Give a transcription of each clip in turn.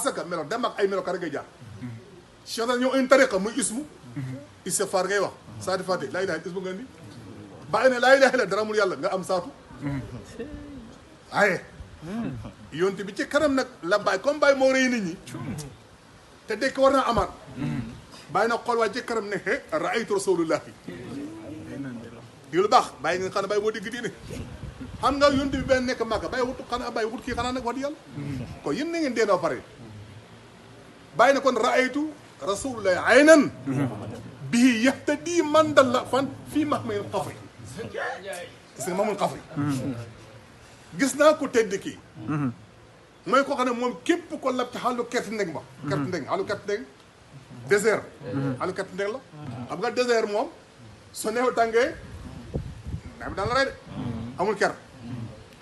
asaka melo dem ak ay melo ka rek ngay jaar cheikh da ñëw une tariqa muy ismu istighfar ngay wax saati fati laa ilaha ismu nga indi bàyyi ne laa ilaha illa dara mul yàlla nga am saatu aye yonte bi ci kanam nag la bàyyi comme bàyyi moo rëy nit ñi te dekk war naa amaat bàyyi na xool waaye ci kanam ne raaytu rasulullahi di lu baax bàyyi nga xam ne bàyyi moo digg diine xam nga yonte bi benn nekk màgga bàyyi wut xanaa bàyyi wut kii xanaa nag wax di yàlla kon yéen na ngeen dee pare bàyyi na kon raaytu rasulullahi aynan bii yahtadi man dalla fan fii mahmayil xafri gis nga mamul xafri gis naa ko tedd kii mooy koo xam ne moom képp ko lab ci xaalu kerte ndeg ba kerte ndeg xaalu kerte ndeg désert xaalu kerte ndeg la xam nga désert moom so neew tàngee naa bi daan la rey de amul ker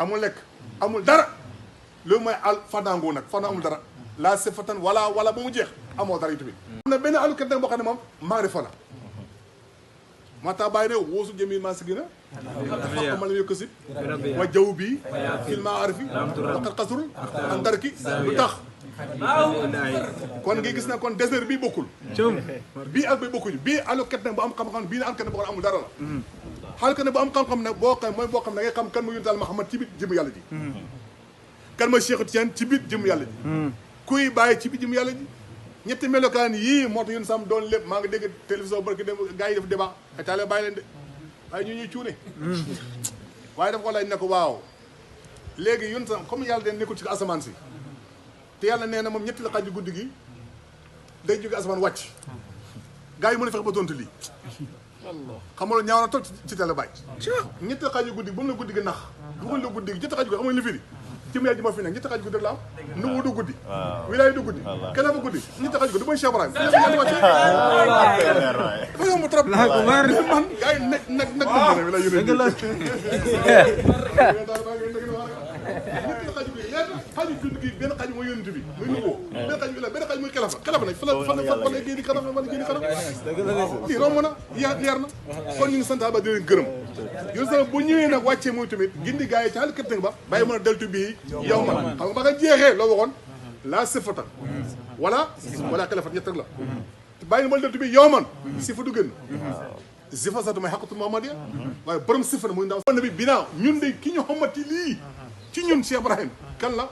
amul lekk amul dara loolu mooy al fandango nag fana amul dara laa sifatan wala ba mu jeex amoo dara yu tamit am na benn xaalu kerte ndeg boo xam ne moom maarifa la moo tax bàyyi ne woosu jëmi maa si gina dafa ma la yokk si wa jaw bii filma arfi waqat xasrul an darki lu tax kon ngi gis na kon désert bii bokkul bii ak bii bokkuñu bii alukat nag bu am xam-xam bii ne alukat ne boo xam amul dara la xaalukat ne bu am xam-xam nag boo xam mooy boo xam ne ngay xam kan mooy yonent Muhammad ci biir jëmm yàlla ji kan mooy Cheikh Tidiane ci biir jëmm yàlla ji kuy bàyyi ci biir jëmm yàlla ji ñetti melokaan yii moo tax yun sam doon lépp maa ngi dégg télévision barki dem gars yi def débat ay taale bàyyi leen de waaye ñu ñuy cuune waaye dafa ko laaj ne ko waaw léegi yun sam comme yàlla den nekkul ci asamaan si te yàlla nee na moom ñetti la xaaju guddi gi day jóge asamaan wàcc gars yi mën a fexe ba tontu lii xam nga ñaaw na toog ci télé bàyyi ñetti la xaaju guddi gi ba mu la guddi gi nax dugal la guddi gi ñetti xaaju guddi xam nga li firi ci mu ji ma fi nekk ñetti xaaj guddi la am nuwu du guddi wilaay du guddi kenn fa guddi ñetti xaaj guddi mooy Cheikh Ibrahim yàlla wàcce dafa yomb trop man gars yi nag wi la yónee ñetti xaaj guddi ñaata xaaju guddi gi benn xaaj mooy yónent bi muy nuwoo benn xaaj benn xaaj muy xelafa nag fa la génni kanam fa la génni kanam lii romb na leer na kon ñu ngi sant ba di leen gërëm yow sax bu ñëwee nag wàccee mooy tamit gindi gars yi ci xaalis kër ba bàyyi mën a deltu bii yow man xam nga ba nga jeexee loo waxoon laa sifatan wala xelafat ñett rek la bàyyi na ma deltu bii yow man sifa du gën sifa sax damay xaqatul Muhammadiya waaye borom sifa na muy ndaw na bi binaaw ñun de ki ñu xamati lii ci ñun Cheikh Ibrahim kan la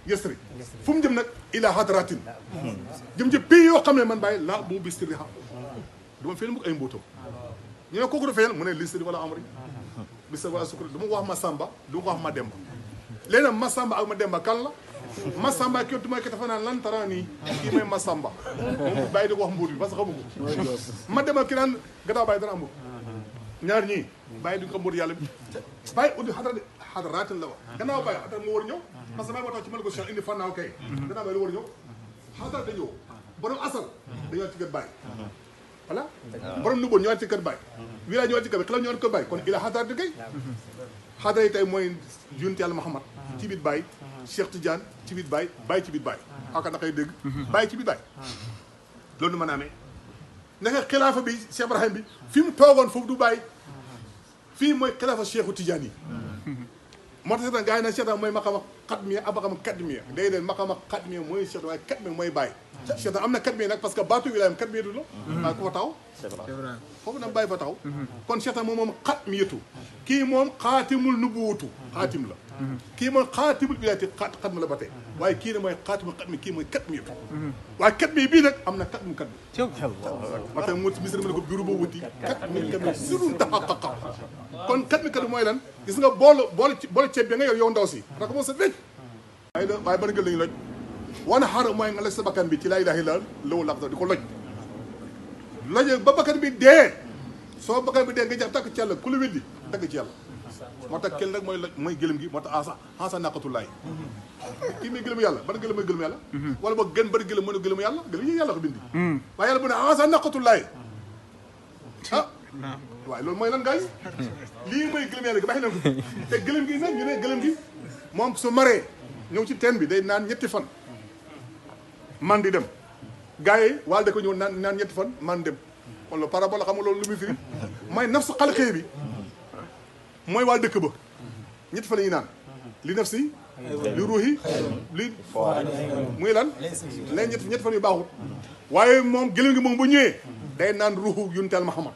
yëstri fu mu jëm nag ila hadratin jëm ci pays yoo xam ne man bàyyi laa bu bis tiri xam du ma feen mukk ay mbóotam ñu ne kooku dafay mu ne listri wala amri bisa wala sukkur du ma wax ma Samba du ma wax ma Demba léegi nag ma Samba ak ma Demba kan la ma Samba ki mooy ki dafa naan lan tara nii kii mooy ma Samba moom bàyyi di ko wax mbuur bi parce que xamu ko ma Demba ki naan gannaaw bàyyi dana am ñaar ñii bàyyi di ko mbuur yàlla bi bàyyi uddi xadaraatin la wax gannaaw bàyyi xadar moo war a ñëw parce que bàyyi moo tax ci mën ko Cheikh indi fannaaw kay gannaaw bàyyi lu war a ñëw xadar da ñëw borom asal dañoo ci gën bàyyi voilà borom nu boon ñëwaat ci kër Baye wilaay ñëwaat ci kër Baye xelal ñëwaat kër Baye kon ila xadaar di kay xadaar yi tey mooy yonent yàlla Muhammad ci biir Baye Cheikh Tidiane ci biir Baye Baye ci biir Baye xawka naqay dégg Baye ci biir Baye loolu nu mën a amee naka xilaafa bi Cheikh Ibrahim bi fi mu toogoon foofu du Baye fii mooy xilaafa Cheikhu Tidiane yi moo tax seetaan gars yi nag seetaan mooy maqama katmiya ab maqama katmiya day deen maqama katmiya mooy seetaan waaye katmiya mooy Baye seetaan am na katmiya nag parce que baatu wilaayam katmiya du la waaye ku fa taxaw foofu nag Baye fa taxaw kon seetaan moom katmiyatu kii moom xaatimul nubuwutu xaatim la kii mooy xaatimul wilaayati xatma la ba tey waaye kii ne mooy xaatimul katmi kii mooy katmiyatu waaye katmiya bii nag am na katmu katmi moo tax mu misra ma ne ko biru boo wuti katmi katmi surun taxaqaqa kon katmi katmi mooy lan gis nga boole ceeb bi nga yor yow ndaw si rek moo sa wécc waaye ban ngël lañu loj wana xar mooy nga loj sa bakkan bi ci laa ilaaha illallaah lawu laq di ko loj ba bakkan bi dee soo bakkan bi dee nga jax takk ci yàlla ku la weddi takk ci yàlla moo tax kenn rek mooy loj mooy gëlëm gi moo tax asa naqatullaay kii muy gëlëm yàlla ban gëlëm mooy gëlëm yàlla wala boog gën bari gëlëm mën a gëlëm yàlla gëlëm yi yàlla ko bindi waaye yàlla bu ne asa naqatullaay ah waaye loolu mooy lan gars yi lii mooy gëlëm yàlla gi bàyyi leen ko te gëlëm gi nag ñu ne gëlëm gi moom su maree ñëw ci teen bi day naan ñetti fan man di dem gars yi waal da ko ñëw naan ñetti fan man dem kon loolu parabole xam nga loolu lu muy firi mooy naf su xalqee bi mooy waa dëkk ba ñetti fan yi naan li naf si li ruuxi li muy lan leen ñett fan yu baaxut waaye moom gëlëm gi moom bu ñëwee day naan ruuxu yuntal Muhammad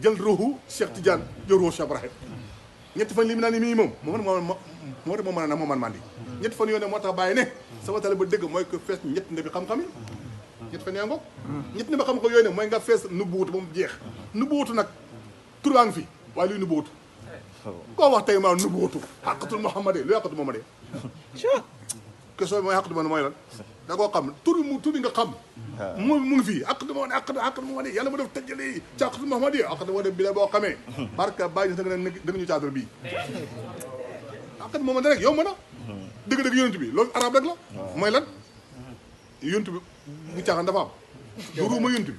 jël ruuxu Cheikh Tidiane jël ruuxu Cheikh Ibrahim ñetti fan li mu naan ni mii moom moo tax moo mën a nag moo man mandi ñetti fan yoo ne moo tax bàyyi ne sama tale ba dëgg mooy que fees ñett ne bi xam-xam yi ñett fan yaa ngoog ñett ne bi xam-xam yooyu ne mooy nga fees nubbuwutu ba mu jeex nubbuwutu nag tur baa ngi fi waaye luy nubbuwutu koo wax tey maa nubbuwutu xàqatul Muhammad lu yàqatu Muhammad question mooy xàqatu Muhammad mooy lan da koo xam tur bi nga xam mu ngi fii xàqatu Muhammad yàlla ma def tëjale ci xàqatu Muhammad xàqatu Muhammad bi la boo xamee barka bàyyi da nga ñu caadar bii xàqatu Muhammad rek yomb na dëgg-dëgg yonent bi loolu arab rek la mooy lan yonent bi bu caaxaan dafa am du ruuma yonent bi